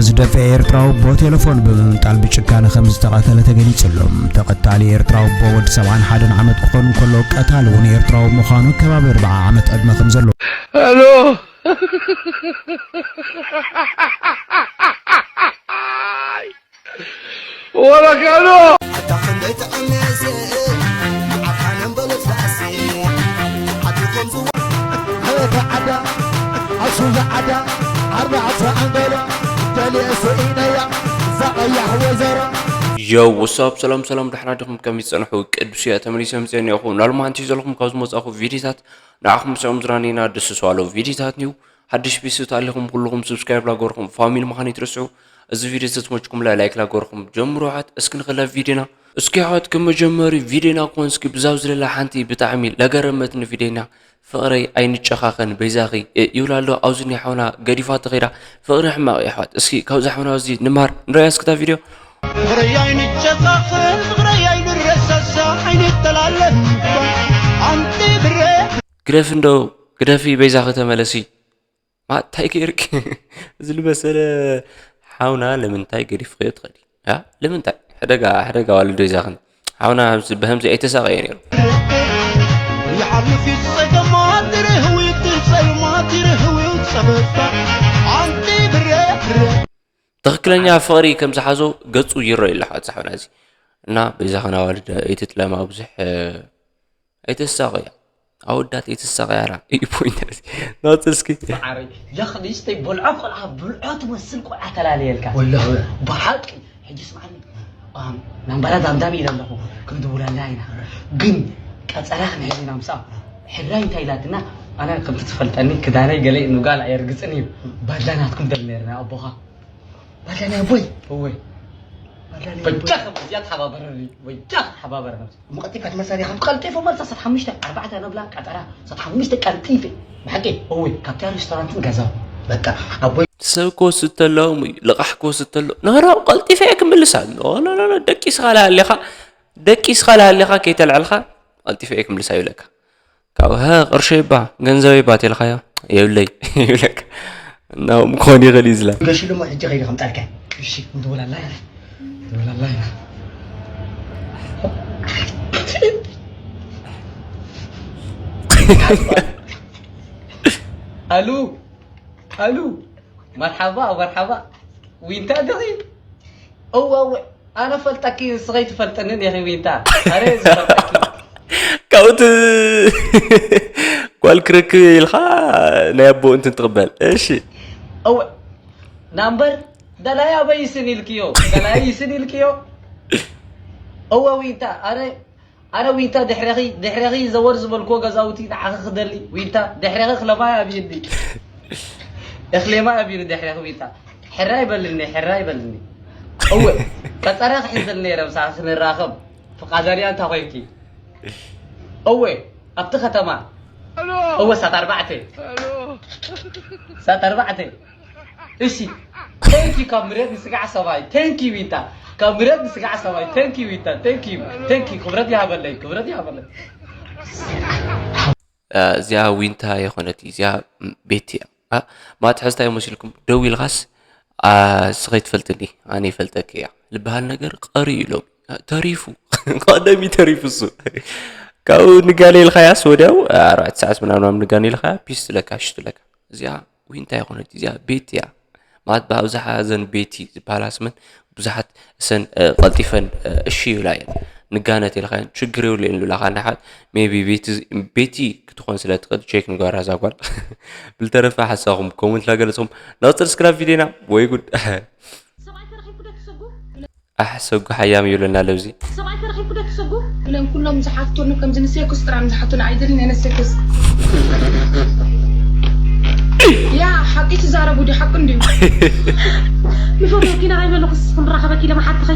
ዝደፍአ ኤርትራዊ ኣቦ ቴሌፎን ብምምንጣል ብጭካነ ከም ዝተቐተለ ተገሊጹ ኣሎ። ተቐታሊ ኤርትራዊ ኣቦ ወዲ ሰብዓን ሓደን ዓመት ክኾን እንከሎ፣ ቀታሊ እውን ኤርትራዊ ምዃኑ ከባቢ ኣርብዓ ዓመት ዕድመ ከም ዘለዎ። ሄሎ ወረቀሎ ኣታ ክንደይ ትዕመስ ንዓኻ ነንበለት ባእሲ ዓዲ ከምዝዋ ኣበታ ዓዳ ኣሱ ዝዓዳ ኣርባዕተ ኣንገሎ ደልየ ስኢነያ እዛ ቀያሕ ወይዘሮ። ዮ ወሳብ ሰላም ሰላም፣ ደሕና ዲኹም? ከመይ ትጸንሑ? ቅዱስ እየ ተመሊሰ ምጽአን እኹ። ናልማ ሓንቲ ዘለኹም ካብ ዝመጻኹ ቪዲዮታት ንዓኹም ምስኦም ዝራኒና ደስ ስዋሎ ቪዲዮታት ኒው ሓድሽ ቢስት ኣሊኹም ኩልኹም ስብስክራይብ ላገርኹም ፋሚሊ ምዃን ይትርስዑ። እዚ ቪዲዮ ተትመችኩም ላይ ላይክ ላገርኹም ጀምሩ። ሓት እስኪ ንኸላ ቪዲዮና እስኪ ሓት ከም መጀመሪ ቪዲዮና ኮን እስኪ ብዛው ዝለላ ሓንቲ ብጣዕሚ ለገረመትኒ ቪዲዮና ፍቕረይ ኣይንጨኻኸን በይዛኺ ይብላ ኣሎ። ኣብዚ ናይ ሓውና ገዲፋ ተኸይዳ ፍቕሪ ሕማቕ እዩ ኣሕዋት። እስኪ ካብዚ ሓውና እዚ ንማር ንረያ እስክታ ቪዲዮ። ፍቕረይ ኣይንጨኻኸን ፍቕረይ ኣይንረሳሳ ኣይንተላለን ኣንቲ ብረ ግደፍ እንዶ ግደፊ በይዛኺ ተመለሲ። ማ እንታይ ገይርኪ? እዚ ልበሰለ ሓውና ለምንታይ ገዲፍኽዮ ትኸዲ? ያ ለምንታይ? ሕደጋ ሕደጋ ዋልዶ ይዛኽን ሓውና ብህምዚ ኣይተሳቐየ ነይሩ። ይሓልፍ እዩ ጸገማት ይርህው እዩ ጸልማት ይርህው እዩ ጸበባ ኣንቲ ብረ ትኽክለኛ ፍቕሪ ከም ዝሓዞ ገጹ ይረኣዩ ኣሎ ሓወት ሓውና እዚ እና በይዛኽን ኣዋልድ ኣይትጥለማ ብዙሕ ኣይተሳቐያ ኣወዳት ኣይተሳቐያ ራ እዩ ፖይንት ናውፅል እስኪ መዓረይ ጀኽ ንእሽተይ በልዖ ቆልዓ ብልዖ ትመስል ቆልዓ ተላለየልካ ወላሂ ብሓቂ ሕጂ ስማዕኒ ናምበራ ዳምዳም ኢለ ኣለኹ ክንድውለላ ኢና ግን ቀፀራ ክንሕዝ ኢና ምስኣ ሕራይ እንታይ ኢላትና ኣነ ከምቲ ትፈልጠኒ ክዳነይ ገለ ንጋል ኣየርግፅን እዩ ባድላ ናትኩም ደል ነርና ኣቦኻ ባድላ ናይ ኣቦይ እወይ ባድላ ናይ ኣቦይ በጃ ከም እዚኣ ተሓባበረኒ በጃ ተሓባበረ ነብሲ እሞ ቀልጢፋ ትመልሳ ዲኻ ቀልጢፎ መልሳ ሰዓት ሓሙሽተ ኣርባዕተ ነብላ ቀጠራ ሰዓት ሓሙሽተ ቀልጢፈ ብሓቂ እወይ ካብታ ሬስቶራንትን ገዛ በቃ ኣቦይ ሰብ ክወስድ ተሎ ልቓሕ ክወስድ ተሎ ናራ ቀልጢፈ እየ ክምልሳ ደቂስኻ ላሃሊኻ ደቂስኻ ላሃሊኻ ከይተልዐልካ ቀልጢፈ እየ ክምልሳ ይብለካ ካብ ሃ ቅርሸይ እባ ገንዘበይ እባ ተልካዮ የብለይ ይብለካ እና ምኮን ይኽእል እዩ ዝላ ገሽሉ እሞ ሕጂ ከይደ ከምጣልካ እሺ ንድውላላ ኢና ንድውላላ ኢና ኣሉ ኣሉ መርሓባ መርሓባ ዊንታ ድኺ እወ እወ ኣነ ፈልጠኪ ንስኸይ ትፈልጥንን ኢኺ ዊንታ ኣነ ዝፈልጠኪ ካብኡ እቲ ጓል ክረክብ ኢልካ ናይ ኣቦ እንትን ትቕበል እሺ እወ ናምበር ደላይ ኣበይ ይስን ኢልክዮ ደላይ ይስን ኢልክዮ እወ ዊንታ ኣነ ኣነ ዊንታ ድሕረኺ ድሕረኺ ዘወር ዝበልክዎ ገዛውቲ ንዓኺ ክደሊ ዊንታ ድሕረኺ ክለማይ ኣብይኒ እኽሌማ ኣብይኒ ድሕረኺ ዊንታ ሕራይ በልኒ ሕራይ በልኒ እወ ቀፀረ ክሕዘል ነይረ ምሳኺ ክንራኸብ ፍቓደንያ እንታ ኮይንኪ እወ ኣብቲ ከተማ እወ ሳት ኣርባዕተ ሳት ኣርባዕተ እሺ thank you ካብ ምሬት ንስጋዕ ሰማይ thank you ዊንታ ካብ ምሬት ንስጋዕ ሰማይ thank you ዊንታ thank you thank you ክብረት ይሃበለይ ክብረት ይሃበለይ እዚኣ ዊንታ የኾነት እዚኣ ቤት እያ ማትሐዝታ እዮም መሲልኩም ደው ኢልኻስ ስኸይ ትፈልጥኒ ኣነ ይፈልጠክ እያ ልበሃል ነገር ቀሪ ኢሎም ተሪፉ ቀደሚ ተሪፉ እሱ ካብኡ ንጋለ ኢልካያስ ወዲያው ኣርባዕተ ሰዓት ምናምን ንጋነ ኢልካያ ፒስ ትለካ ሽትለካ እዚኣ ዊንታ ይኾነት እዚኣ ቤት እያ ማለት ብኣብዝሓ እዘን ቤቲ ዝበሃላ ስመን ብዙሓት እሰን ቀልጢፈን እሺ ይብላ እየን ንጋነ ተልካየን ችግር የብሉ እየን ዝብላካ እንዳ ሓት ሜቢ ቤቲ ቤቲ ክትኾን ስለ ትኽእል ቼክ ንገራ እዛ ጓል ብልተረፈ ሓሳኹም ኮመንት ላገለጽኹም ንቕጽል ስክራብ ቪድዮና ወይ ጉድ ኣሕ ሰጉ ሓያም ይብለና ኣለብዚ ሰብኣይ ተረኺብኩ ዶ ትሰጉ? ብለን ኩሎም ዝሓፍቱኒ ከምዚ ንሴኩስ ጥራም ዝሓቱኒ ኣይደልን እየ ንሴኩስ ያ ሓቂ ትዛረቡ ድዩ ሓቂ እንድዩ ንፈትወኪ ናባይ መለኹስ ክንራኸበኪ ኢለ መሓትኺ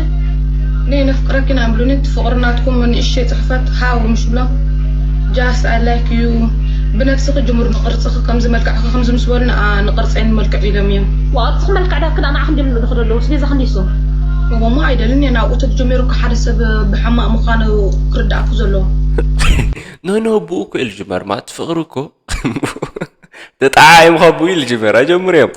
ነይ ነፍቅረኪ ናብሉኒ እቲ ፍቕሪ ናትኩም ንእሽተይ ፅሕፈት ሃው ምሽ ብሎም just I like you ብነብስኺ ጅምሩ ንቕርፅኺ ከምዚ መልክዕኺ ከምዚ ምስ በሉ ንኣ ንቕርፀይ ንመልክዕ ኢሎም እዮም። ዋው እቲ መልክዕ ዳርክ ንኣና ዓኽ እንዲም ንልእኽ ደለዉ ስለ ዘኽንዲ እሱ። እወ እሞ ኣይደልን እየ ናብኡ ተጀሚሩ እኮ ሓደ ሰብ ብሕማቕ ምዃኑ ክርዳእኩ ዘለዎ። ኖ ኖ ብኡ እኮ እዩ ልጅመር ማለት ፍቕሪ እኮ ተጣዓዒምኻ ብኡ እዩ ልጅመር ኣጀምሩ እዮም።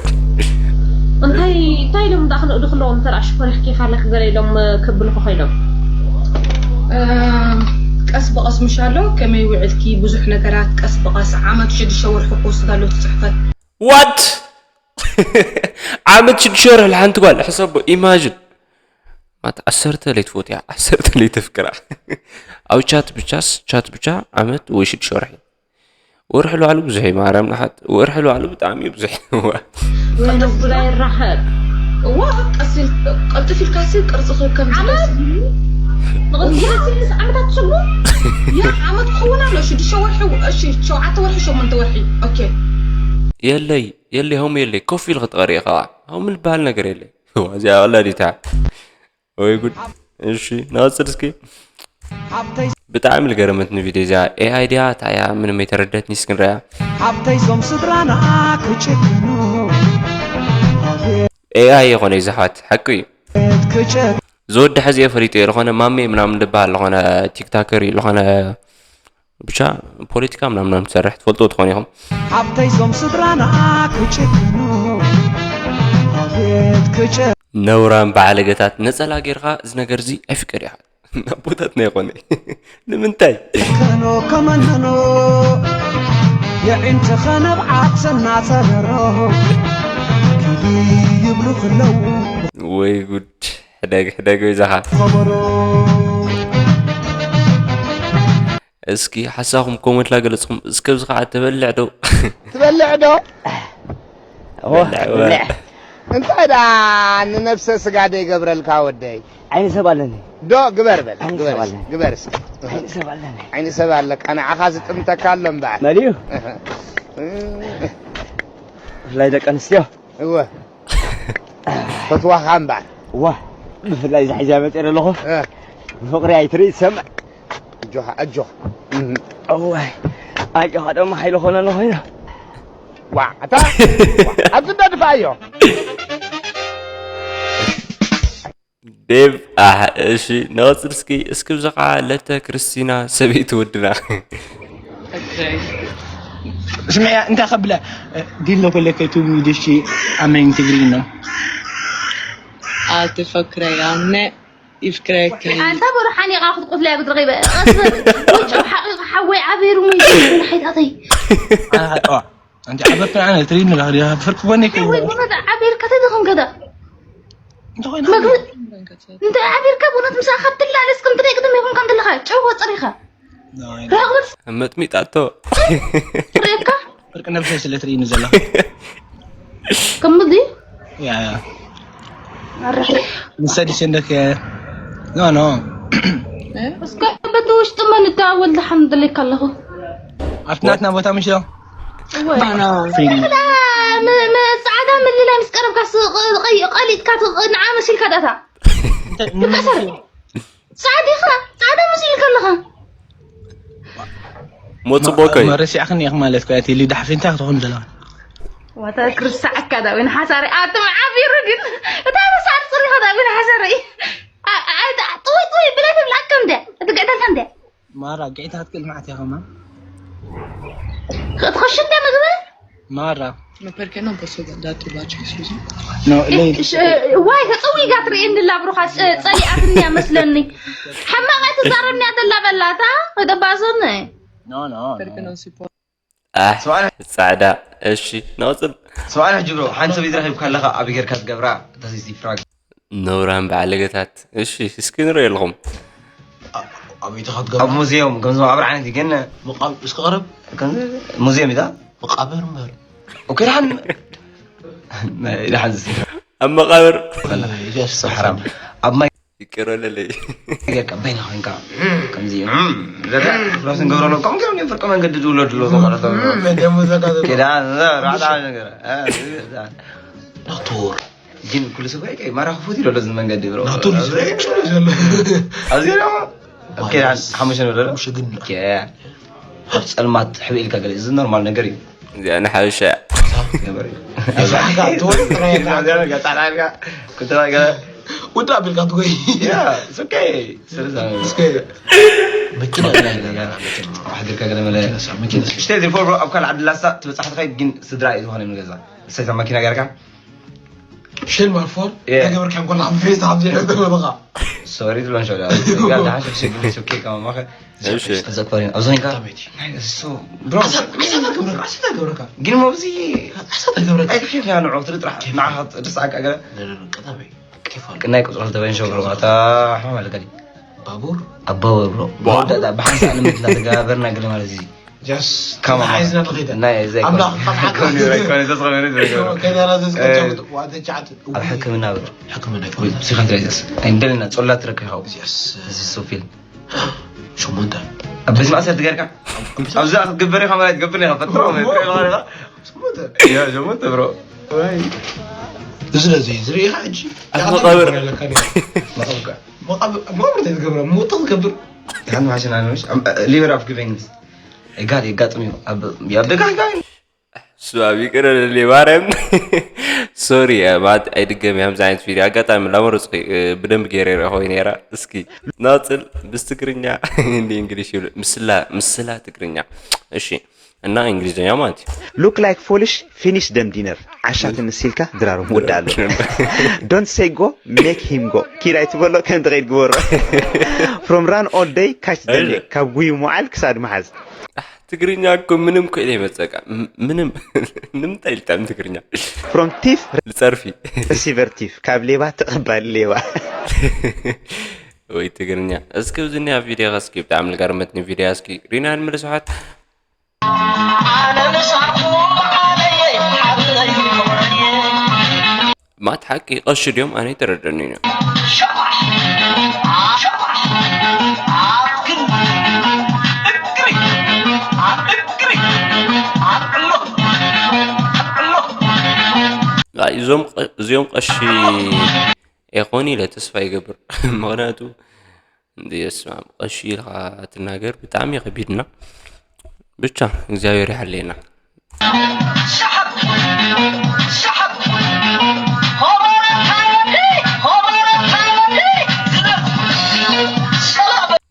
እንታይ እንታይ ኢሎም ደኣ ክንእዱ ከለዎም እንተ ደኣ ሽኮሪኽኪ ካለክ ገለ ኢሎም ክብልኹ ኮይኖም። ቀስ ብቐስ ምሻሎ ከመይ ውዕልኪ ብዙሕ ነገራት ቀስ ብቐስ ዓመት ሽዱሽተ ወርሒ ክወስድ ኣሎ እቲ ጽሕፈት። ዋት ዓመት ሽዱሽተ ወርሒ ሓንቲ ጓል ሕሰቦ ኢማጅን ማት ዓሰርተ ለይትፎት እያ ዓሰርተ ለይተፍቅራ ኣብ ቻት ብቻስ ቻት ብቻ ዓመት ወይ ሽዱሽተ ወርሒ ወርሒ ልባዕሉ ብዙሕ እዩ ማርያም ንሓት ወርሒ ልባዕሉ ብጣዕሚ እዩ ብዙሕ እዩ። ወይነ ጉዳይ ይራኸብ። ዋ ቀስ ኢል- ቀልጥፍ ኢልካ ሲ ቅርፂ ክብ ከም ዝደስ ንቕድሚ ገለ ትብልስ ዓመታት ትሰጉ ያ ዓመት ክኸውን ኣሎ ሽዱሽተ ወርሒ እሺ ሸውዓተ ወርሒ ሸሞንተ ወርሒ ኦኬ የለይ የለይ ሆም የለይ ኮፍ ኢል ክትቐሪ ኢኻ ሆም ዝበሃል ነገር የለይ። እዚኣ ቀላዲታ ወይ ጉድ። እሺ ናወፅድ እስኪ ብጣዕሚ ልገረመትኒ ቪድዮ እዚኣ ኤኣይ ድያ እንታይ እያ ምንም የተረደትኒ እስክንረያ ኣብተይዞም ስድራና ክጭክኑ ኤኣይ የኾነ እዩ ዝሓት ሓቂ እዩ ክጭክ ዝወዲ ሕዚ ፈሊጡ እየ ዝኾነ ማሜ ምናምን ዝበሃል ዝኾነ ቲክታከር እዩ ዝኾነ ብቻ ፖለቲካ ምናምን ምናምን ትሰርሕ ትፈልጦ ትኾን ኢኹም ኣብተይዞም ስድራና ክጭክኑ ኣቤት ክጭክ ነውራም በዓለገታት ነፀላ ጌርኻ እዚ ነገር እዚ ኣይፍቀድ ኢኻ ኣቦታትና ይኾነ ንምንታይ ከኖ ከመነኖ የዒንቲ ኸነብዓት ሰናፀረሮ ኪዲ ይብሉ ክለው ወይ ጉድ ሕደግ ሕደግ በይዛኻ ከበሮ እስኪ ሓሳኹም ኮመንት ላገለጽኹም እስከ ብዚ ከዓ ትበልዕ ዶ ትበልዕ ዶ እወ ብልዕ እንታይ ዳ ንነብሰ ስጋ ደይገብረልካ ወደይ ዓይኒ ሰብ ኣለኒ ዶ ግበር በል ዓይኒ ግበር ሰብ እስኪ፣ ኣለኒ። ግበር እስኪ ዓይኒ ሰብ ኣለኒ ዓይኒ ሰብ ኣለካ ንዓኻ ዝጥምተካ ኣሎ እምበኣር መን እዩ ብፍላይ ደቂ ኣንስትዮ እወ ፈትዋኻ እምበኣር ዋ ብፍላይ እዛ ሒዛ መፅእ ኣለኹ እ፣ ፍቕሪ ኣይትርኢ ትሰምዕ ኣጆኻ ኣጆኻ እዋይ ኣጆኻ ደሞ ሓይሊ ኾነኒ ኮይና ዋ ኣታ ኣብዚ ዶ ድፋኣዮ ዴቭ ኣሕ እሺ ንቐፅል እስኪ እስኪ ብዚ ከዓ ለተ ክርስቲና ሰበይቲ ወድና ስምዕያ እንታይ ከብለ ዲሎ ኮለከቱ ሚድሽ ኣመይን ትግርኛ ኣትፈክረያ ነ ይፍክረኪ ኣንታ በሩ ሓኒቓ ክትቁትለያ ክትረኺበ ቀስበ ውጭ ሓቂቕ ሓወይ ዓበይሩ ሙይ ሓይታተይ ኣንቲ ዓበርካ ኣነ ትሪድ ንላ ፍርክ ኮነ ወይ ብመዳ ዓበይርካ ተደኽም ከዳ እንተኾይና መግቢ እንተ ዓበይርካ ብእውነት ምሳኻ ትላለስ ከም ትደይ ቅድም ይኹን ከም ትለኻ ጨው ወፅሪኻ ራቕብል መጥሚጣቶ ርኤካ ፍርቂ ነብሰ ስለ ትርእኒ ዘላ ከምዚ ያ ያ ንሰዲ ሰንደክ ኖ ኖ እስከ በቲ ውሽጢ መን እዳወል ዝሓምድለካ ኣለኹ ኣብቲ ናትና ቦታ ምሽ ዶ ፃዕዳ ምልላይ ምስ ቀረብካ ቀሊጥካ ንዓ መሲልካ ዳታ ትከሰር ጻዕዲኻ ጻዕዳ መሲልካ ኣለኻ ሞጽቦከይ መረሲዕክኒ ኢኽ ማለት ኮ እቲ ሊዳ ሓፊንታ ክትኾን ዘለዋ ዋታ ክርስዓካ ዳዊን ሓሳሪ ኣቶም ዓቢሩ ግን እታ መሳር ጽሪኻ ዳዊን ሓሳሪ ጥውይ ጥውይ ብላ ትብላካ እንደ እቲ ገዕዳልካ እንደ ማራ ገዒታ ክትክእል ማዕት ኢኻ ማ ክትኸሽ እንደ ምግቢ ማራ Ma perché non posso guardarti i baci, scusa? No, lei ዋይ ተጸዊጋ ትርእየኒ ኣላ ብሩኻ ጸሊኣትኒ እያ መስለኒ ሓማቕ ኣይትዛረብኒ እያ ዘላ በላታ ኣይተባእሰኒ no, no. Perché non si può? ኣሕ ጻዕዳ እሺ ነቕጽል ሰብኣይ ሕጂ ብሮ ሓንቲ ሰብ ይዝረኺብካ ኣለኻ ኣበይ ጌርካ ትገብራ እታ ሲሲ ፍራግ ነውራን በዓል ገታት እሺ እስኪ ንርኢ ኣለኹም ኣበይታ ክትገብራ ኣብ ሙዚየም ከምዚ መቓብር ዓይነት እዩ ግን መቃብ እስኪ ቀረብ ከምዚ ሙዚየም እዩ ዳ መቃብር እምበር ኦኬ ደሓን ደሓን ኣብ መቓብር ሓራም ኣብ ማይ ይቅረለለይ ጌርካ በይና ኮይንካ ከምዚ ራስ ንገብረሎም ከምኡ ገይሮም እዮም ፍርቂ መንገዲ ዝውለዱ ኣለዉ ተቐረተ ደሞ ዘጋዘ ኬዳ ራዕዳ ነገር ዶክተር ግን ኩሉ ሰብ ከይ ማራ ክፉት ይሎ እዚ መንገዲ ብሮ ናቱ ሊዝረይ ዘሎ ኣብዚ ገለ ኬዳ ሓሙሽተ ንብሎ ሽግና ኣብ ጸልማት ሕብእ ኢልካ ገለ እዚ ኖርማል ነገር እዩ እዚኣ ንሓበሻ ገበር እዩ ዛዕካ ትወል ጥራይ ጻዕዳ ኢልካ ኩንተ ገለ ውዳ ቢልካ ትጎይ Yeah, it's okay. እስከ መኪና ናይ ገና መኪና ኣሕድርካ ገለ መለ መኪና ሽተ ዚፎ ኣብ ካልእ ዓዲ ላሳ ትበጻሕ ትኸይድ ግን ስድራ እዩ ዝኾነ ንገዛ ሰይታ መኪና ገርካ ሸል ማልፎር Yeah. ተገበርካ እንኮላ ኣብ ፌስታ ኣብ ዘይሕቶ በለኻ ሶሪ ትብሎን ሸዳ ጋር ሓሸ ሽግር ሱኬ ከማማኸ እሺ ዘፈሪን ኣብዚ ኔጋ ጠሜቲ ብሮ ዓሰብ ዓሰብ ተገብረካ ዓሰብ ተገብረካ ግን ሞብዚ ዓሰብ ተገብረካ ኣይክሽፍ ያ ንዑ ትርጥራሕ ንዓኻ ደስዓካ ገለ ቀጣሜ ኬፋል ቅናይ ቁፅሪ ተበይን ሸብሮ ማታ ሓማ ለጋዲ ባቡር ኣባወ ብሮ ብሓንሳ ንምድላ ተጋበርና ገለ ማለት እዚ ጃስ ከማማ ሓይዝና ንኸይደ ናይ ዘይ ኣምላኽ ካብ ሓቂ ኮኒ ኮኒ ተስኸመኒ ዘይ ከይዳራ ዘዝቀጨቁ ዋተቻት ኣብ ሕክምና ብሮ ሕክምና ሲኻትራይዘስ ኣይንደልና ጾላት ትረክብ ይኸው ዚስ እዚ ሶፊል ሸሞንተ ኣብ በዚ ማእሰር ትገርካ ኣብዚ ክትግበር ኢኻ ማለት ትገብር ኢኻ ፈጥሮ ሸሞንተ ብሮ እዚ ነዚ ዝርኢኻ ሕጂ ኣብ መቃብር መቃብር መቃብር እንታይ ትገብረ ምውጥቕ ትገብር ሓንቲ ማሽን ኣነሽ ሊበር ኣፍ ግበኝስ ጋድ የጋጥም እዩ ኣብ ደጋ ጋር እሱ ኣብ ይቅር ለለይ ማርያም ሶሪ ማለት ኣይድገም ያም ዝዓይነት ቪድዮ ኣጋጣሚ ላመረፅኩ ብደንብ ገይረ ይረኸቦ ነራ እስኪ ናፅል ምስ ትግርኛ እንዲ እንግሊሽ ይብሉ ምስላ ምስላ ትግርኛ እሺ እና እንግሊዝኛ ማለት እዩ Look like foolish, finish them dinner. ዓሻ ትንስ ኢልካ ድራሩ ምወዳ ኣሎ don't say go, make him go. ኪድ ኣይትበሎ ከም ትኸይድ ግበሮ from run all day, catch the day. ካብ ጉይ መዓል ክሳድ መሓዝ ትግርኛ እኮ ምንም ኮይነ ይመፀካ ምንም ንምንታይ ልጣዕሚ ትግርኛ from thief, ልፀርፊ receiver thief. ካብ ሌባ ተቐባሊ ሌባ ወይ ትግርኛ እስኪ ኣብዚ ኒያ ቪድዮ እስኪ ብጣዕሚ ልገርመትኒ ቪድዮ እስኪ ሪና ንምልስሓት ማት ሓቂ ቀሺ ድዮም ኣነ ተረደኒ እዩ እዞም እዚኦም ቀሺ ኤኾን ኢለ ተስፋ ይገብር ምክንያቱ እንድየስማም ቀሺ ኢልካ ትናገር ብጣዕሚ ከቢድና ብቻ እግዚኣብሔር ይሓለየና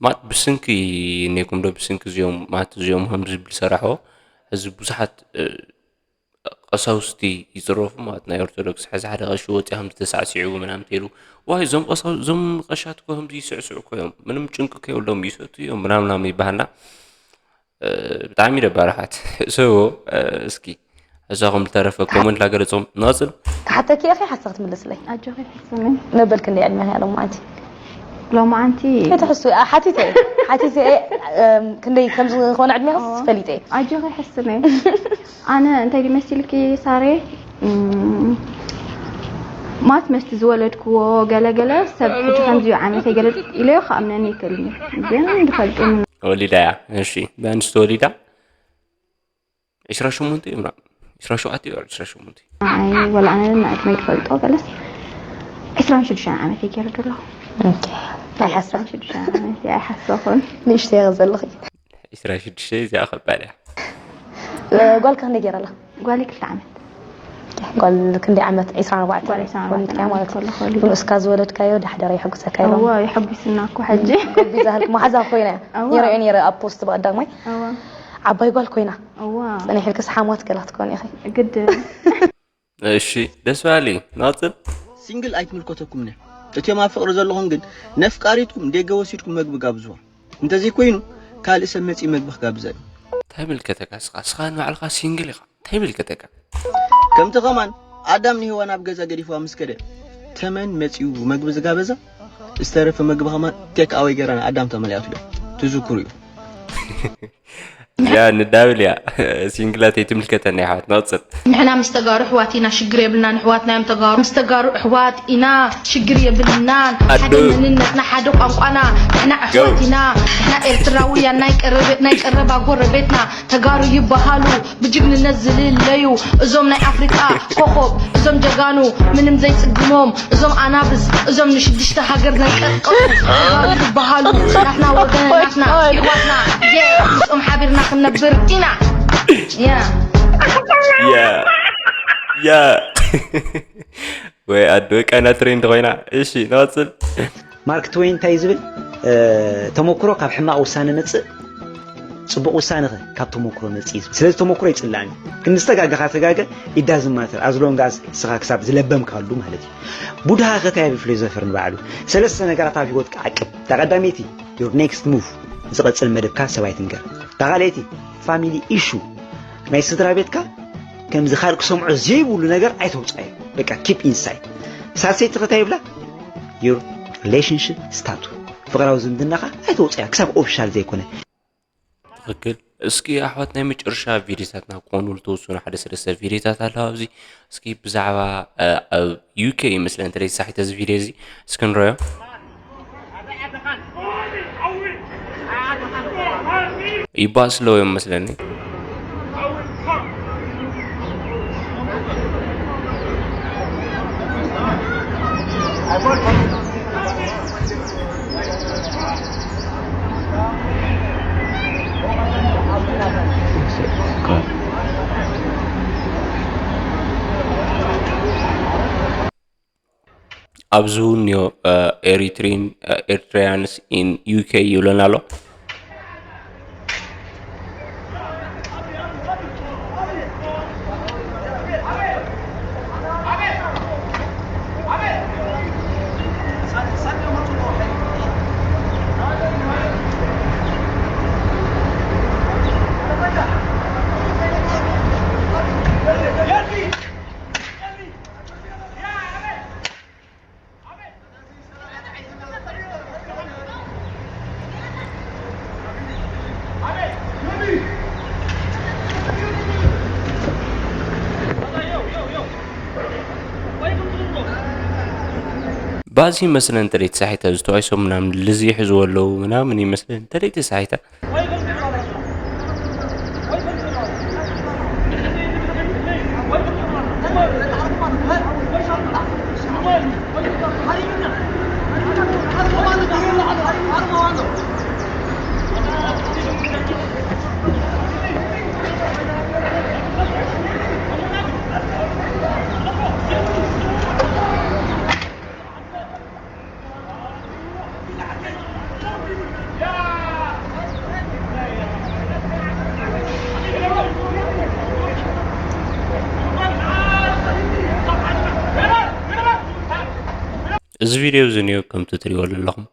ማት ብስንኪ እኔኩም ዶ ብስንኪ እዚኦም ማት እዚኦም ከምዚ ዝብል ሰራሕዎ እዚ ብዙሓት ቀሳውስቲ ይፅረፉ ማለት ናይ ኦርቶዶክስ ሕዚ ሓደ ቀሺ ወፂያ ከም ዝተሳዕስዑ ምናምን ተይሉ ዋይ እዞም ቀሳው እዞም ቀሻት እኮ ከምዚ ይስዕስዑ እኮ እዮም ምንም ጭንቂ ከየብሎም ይሰቱ እዮም ምናምናም ይበሃልና ብጣዕሚ ደባርሓት ሰዎ እስኪ እዛኹም ዝተረፈ ኮመንት ላገለፆም ናፅል ተሓተኪ ኢኺ ሓሳብ ትምልስለይ ኣጆኺ ሕስኒ መበል ክንደይ ዕድሜ ኢኺ ሎማዓንቲ ሎማዓንቲ ከይትሕሱ ሓቲተ ሓቲተ ክንደይ ከም ዝኾነ ዕድሜ ፈሊጠ ኣጆኺ ሕስኒ ኣነ እንታይ ድዩ መሲልኪ ሳሬ ማት መስቲ ዝወለድክዎ ገለገለ ሰብ ሕጂ ከምዚዩ ዓመተይ ገለ ኢለዮ ክኣምነኒ ይክእልኒ ግን ድፈልጡ ወሊዳ እያ እሺ ብኣንስቲ ወሊዳ ዕስራ ሸሞንተ እዩ ምራ ዕስራ ሸውዓተ እዩ ዕስራ ሸሞንተ ኣይ ወላ ኣነ ንዕድመይ ትፈልጦ ገለስ ዕስራን ሽዱሽተን ዓመት እየ ገይረ ዘለኹ ኣይሓስብ ዕስራን ሽዱሽተን ዓመት እየ ኣይሓሰኹን ንእሽተይ ዘለኺ ዕስራ ሽዱሽተ እዚኣ ከባድ እያ ጓልካ ክንደይ ገይራ ኣላ ጓለይ ክልተ ዓመት ጓል ክንደይ ዓመት ዒስራን ኣርባዕተን ጓል ዒስራን ኣርባዕተን ኮንካ ዓመት ማለት ከለኹ እዩ ንእስካ ዝወለድካዮ ዳሕደረ ይሕጉሰካ ኢሎም እዋ የሐጉስና እኮ ሕጂ ጎቢዛ ሃልክ መሓዛ ኮይና እዋ። ነይረ እዩ ነይረ ኣብ ፖስት ብቐዳማይ እዋ ዓባይ ጓል ኮይና እዋ ጸኒሕልክስ ሓሟት ገላ ክትኮን ኢኺ ግድ እሺ ደስ በሃሊ ናፅል ሲንግል ኣይትምልከተኩምን እያ እትዮም ኣብ ፍቅሪ ዘለኹም ግን ነፍቃሪትኩም ደገ ወሲድኩም መግቢ ጋብዝዋ እንተዘይኮይኑ ካልእ ሰብ መፂኡ መግቢ ክጋብዛ እዩ እንታይ ምልከተካ ስኻ ስኻ ንባዕልኻ ሲንግል ኢኻ እንታይ ምልከተካ ከምቲ ከማን ኣዳም ንሄዋን ኣብ ገዛ ገዲፍዋ ምስ ከደ ተመን መፂኡ መግቢ ዝጋበዛ ዝተረፈ መግቢ ከማን ቴክ ኣወይ ገይራ ንኣዳም ተመሊኣትሉ ትዝክሩ እዩ እዚኣ ንዳብል እያ ሲንግላት ኣይትምልከተና ይሓት ናፅል ንሕና ምስ ተጋሩ ኣሕዋት ኢና ሽግር የብልናን ኣሕዋትና እዮም ተጋሩ ምስ ተጋሩ ኣሕዋት ኢና ሽግር የብልናን ሓደ ኣዱ- መንነትና ሓደ ቋንቋና ንሕና ኣሕዋት ኢና ንሕና ኤርትራውያን ናይ ቀረበ- ናይ ቀረባ ጎረቤትና ተጋሩ ይበሃሉ ብጅግንነት ዝልለዩ እዞም ናይ ኣፍሪቃ ኮኾብ እዞም ጀጋኑ ምንም ዘይጽግሞም እዞም ኣናብስ እዞም ንሽዱሽተ ሃገር ዘንቀጥቀጡ ተጋሩ ይበሃሉ ናትና ወገነ ናትና ይዋትና የ ምስኦም ሓቢርና ክንነብር ኢና የ ያ ያ ወይ ኣዶ ቀና ትሬንድ ኮይና እሺ ንቐፅል ማርክ ትወይን እንታይ ዝብል ተመክሮ ካብ ሕማቕ ውሳነ መፅእ ጽቡቕ ውሳነ ኸ ካብ ተመክሮ መጽእ እዩ። ስለዚ ተመክሮ ይጽላም እዩ። ክንዲ ዝተጋገኻ ተጋገ፣ it doesn't matter፣ as long as ንስኻ ክሳብ ዝለበምካሉ ማለት እዩ። ቡድሃ ኸ እንታይ ይብል ፊሎዞፈር ንባዕሉ? ሰለስተ ነገራት ኣብ ህይወትካ ዓቅብ። እታ ቀዳመይቲ፣ your next move፣ ንዝቐጽል መደብካ ሰብ ኣይትንገር። እታ ካልኣይቲ፣ family issue፣ ናይ ስድራ ቤትካ ከምዚ ካልእ ክሰምዖ ዘይብሉ ነገር ኣይተውጽኣዮ። በቃ፣ keep inside። ሳልሰይቲ ኸ እንታይ ይብላ? Your relationship status፣ ፍቕራዊ ዝምድናኻ ኣይተውጽኣዮ ክሳብ ኦፊሻል ዘይኮነ። ትኽክል። እስኪ ኣሕዋት፣ ናይ መጨረሻ ቪድዮታትና ክኾኑ ዝተወሰኑ ሓደ ሰለስተ ቪድዮታት ኣለዋ ኣብዚ። እስኪ ብዛዕባ፣ እ፣ ኣብ ዩ ኬ ይመስለኒ እንተ ዘይተሳሒተ እዚ ቪድዮ እዚ፣ እስኪ ንረዮ። ይባስ ኣለዎ እዮም መስለኒ። ኣብዚ እውን እኒኦ፣ እ፣ ኤሪትሪን፣ እ፣ ኤርትራያንስ ኢን ዩ ኬ ይብለና ኣሎ። ባዚ ይመስለን እንተ ደይተሳሒተ፣ ዝተዋይሶም ምናምን ልዝይ ሒዝዎ ኣለዉ ምናምን ይመስለን እንተ ደይተሳሒተ። እዚ ቪድዮ እዚ እንዮ ከምቲ ትሪእዎ ዘለኹም።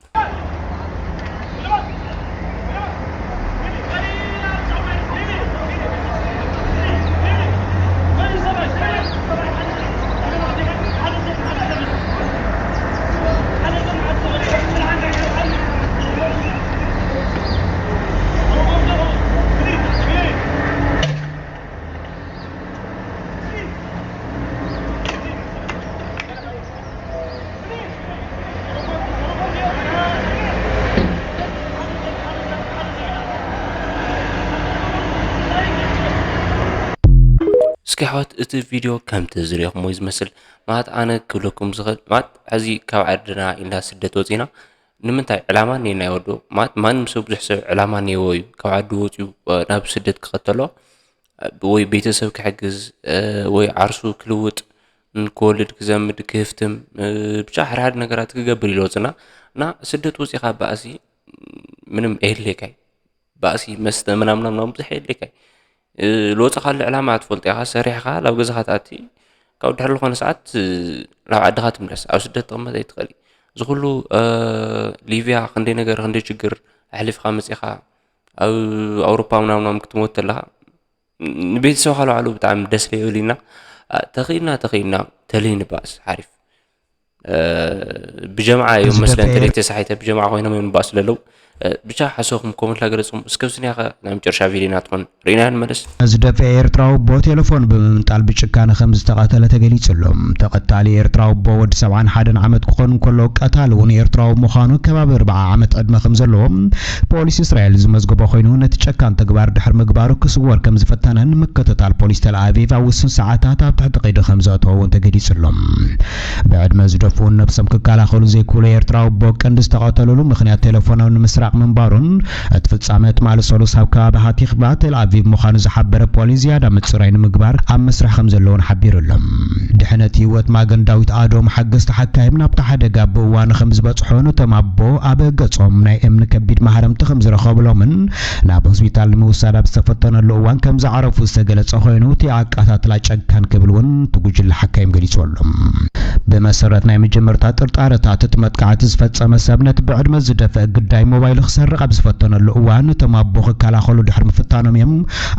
እስኪ ኣሕዋት፣ እቲ ቪድዮ ከምቲ ዝሪእኹምዎ እዩ ዝመስል። ማለት ኣነ ክብለኩም ዝኽእል፣ ማለት ሕዚ ካብ ዓድና ኢልና ስደት ወፂና፣ ንምንታይ ዕላማ እኒኤና ይወዶ? ማለት ማንም ሰብ ብዙሕ ሰብ ዕላማ እኒኤዎ እዩ። ካብ ዓዱ ወፂኡ፣ እ፣ ናብ ስደት ክኸተሎ፣ እ፣ ወይ ቤተሰብ ክሕግዝ፣ እ፣ ወይ ዓርሱ ክልውጥ፣ ን-፣ ክወልድ ክዘምድ ክህፍትም፣ እ፣ ብቻ ሓደ ሓደ ነገራት ክገብር እዩ ዝወፅና። እና ስደት ወፂኻ ባእሲ ምንም የድልየካ እዩ። ባእሲ መስተ ምናምን ምናምን ብዙሕ የድልየካ እዩ። እ፣ ልወፅኻሉ ዕላማ ትፈልጦ ኢኻ፣ ሰሪሕኻ ናብ ገዛኻ ትኣቲ፣ ካብ ድሕሪ ዝኾነ ሰዓት፣ እ፣ ናብ ዓድኻ ትምለስ። ኣብ ስደት ትቕመጥ ኣይትኽእል እዩ። እዚ ኩሉ፣ እ፣ ሊብያ ክንደይ ነገር፣ ክንደይ ችግር ኣሕሊፍኻ መፂኻ፣ ኣብ ኣውሮፓ ምናምን ምናምን ክትሞት ተለኻ፣ ንቤተሰብኻ ልባዕሉ ብጣዕሚ ደስ ለይብል ኢና። እ፣ ተኽኢልና፣ ተኽኢልና፣ ተለይ ንባእስ፣ ሓሪፍ። እ፣ ብጀምዓ እዮም መስለን ዝደፈኤ ተለይ ተሳሒተ፣ ብጀምዓ ኮይኖም እዮም ንባእስ ለለው። እ፣ ብቻ ሓሳብኩም ኮመንት ላገለጽኩም። እስከ ብስኒያኸ ናይ መጨረሻ ቪድዮና ትኾን ርኢና ንመለስ። ዝደፈኤ ኤርትራዊ ኣቦ ቴሌፎን ብምምንጣል ብጭካነ ከም ዝተቐተለ ተገሊጹ ኣሎ። ተቐታሊ ኤርትራዊ ኣቦ ወዲ ሰብዓን ሓደን ዓመት ክኾን እንከሎ፣ ቀታሊ እውን ኤርትራዊ ምዃኑ፣ ከባቢ ኣርብዓ ዓመት ዕድመ ከም ዘለዎ ፖሊስ እስራኤል ዝመዝገቦ ኮይኑ፣ ነቲ ጨካን ተግባር ድሕሪ ምግባሩ ክስወር ከም ዝፈተነን ምክትታል ፖሊስ ተል ኣቪቭ ኣብ ውሱን ሰዓታት ኣብ ትሕቲ ቀይዲ ከም ዘእተዎ እውን ተገሊጹ ኣሎ። ብዕድመ ዝደፍኡን ነብሶም ክከላኸሉ ዘይክእሉ ኤርትራዊ ኣቦ ቀንዲ ዝተቐተሉሉ ምኽንያት ቴሌፎኖም ንምስራቕ ምንባሩን፣ እቲ ፍጻመ ትማሊ ሰሉስ ኣብ ከባቢ ሃቲኽባ ቴል ኣቪቭ ምዃኑ ዝሓበረ ፖሊስ ዝያዳ ምጽራይ ንምግባር ኣብ መስርሕ ከም ዘለዎን ሓቢሩ ኣሎ። ድሕነት ህይወት ማገን ዳዊት ኣዶም ሓገዝቲ ሓካይም ናብቲ ሓደጋ ብእዋኑ ከም ዝበጽሖ፣ ነቶም ኣቦ ኣብ ገጾም ናይ እምኒ ከቢድ ማህረምቲ ከም ዝረኸብሎምን ናብ ሆስፒታል ንምውሳድ ኣብ ዝተፈተነሉ እዋን ከም ዝዓረፉ ዝተገለጸ ኮይኑ፣ እቲ ኣቃታትላ ጨካን ክብል እውን እቲ ጉጅለ ሓካይም ገሊጹ ኣሎ። ብመሰረት ናይ መጀመርታ ጥርጣረታት፣ እቲ መጥቃዕቲ ዝፈጸመ ሰብ ነቲ ብዕድመ ዝደፍአ ግዳይ ሞባይሉ ክሰርቕ ኣብ ዝፈተነሉ እዋን፣ እቶም ኣቦ ክከላኸሉ ድሕሪ ምፍታኖም እዮም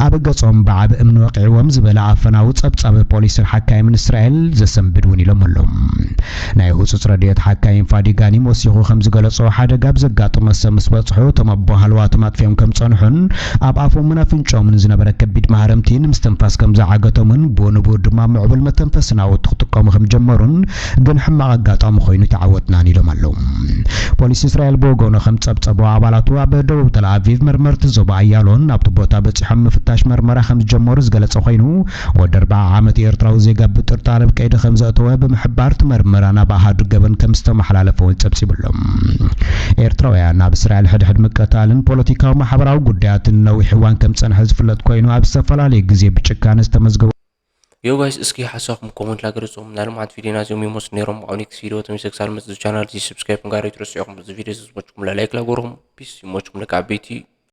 ኣብ ገጾም ብዓቢ እምኒ ወቂዕዎም ዝበለ ኣፈናዊ ጸብጻብ ፖሊስን ሓካይምን እስራኤል ዘሰንብድ እውን ኢሎም ኣለዉ። ናይ ህጹጽ ረድኤት ሓካይም ፋዲ ጋኒም ወሲኹ ከም ዝገለጾ፣ ሓደጋ ኣብ ዘጋጠመ ሰብ ምስ በጽሑ፣ እቶም ኣቦ ሃለዋቶም ኣጥፊኦም ከም ጸንሑን ኣብ ኣፎምን ኣፍንጫኦምን ዝነበረ ከቢድ ማህረምቲ ንምስትንፋስ ከም ዝዓገቶምን ብኡ ንብኡ ድማ ምዕቡል መተንፈሲ ናውቲ ክጥቀሙ ከም ጀመሩን፣ ግን ሕማቕ ኣጋጣሚ ኮይኑ ተዓወትናን ኢሎም ኣለዉ። ፖሊስ እስራኤል ብወገኑ ከም ጸብጸቦ፣ ኣባላቱ ኣብ ደቡብ ተል ኣቪቭ መርመርቲ ዞባ ኣያሎን ናብቲ ቦታ በጺሖም ምፍታሽ መርመራ ከም ዝጀመሩ ዝገለጸ ኮይኑ፣ ወዲ ኣርብዓ ዓመት ኤርትራዊ ዜጋ ብጥርጣረ ኣብ ቀይዲ ከም ዘእተወ ብምሕባር፣ እቲ መርመራ ናብ ኣሃዱ ገበን ከም ዝተመሓላለፈ እውን ጸብጺቡ ኣሎ። ኤርትራውያን ኣብ እስራኤል ሕድሕድ ምቅታልን ፖለቲካዊ ማሕበራዊ ጉዳያትን ነዊሕ እዋን ከም ጸንሐ ዝፍለጥ ኮይኑ፣ ኣብ ዝተፈላለየ ግዜ ብጭካነ ዝተመዝገቡ። ዮ ጋይስ፣ እስኪ ሓሳብኩም ኮመንት ላገርጹም። ናይ ልምዓት ቪዲዮና እዚኦም ይመስሉ ነይሮም። ኣብ ኔክስት ቪዲዮ ተመልሰ ክሳብ መጽእ ቻናል እዚ ሰብስክራይብ ምግባር ኣይትረስዑ። እዚ ቪዲዮ እዚ ዝመችኩም ላይክ ላጎሮም። ፒስ፣ ይመችኩም ደቂ ዓበይቲ።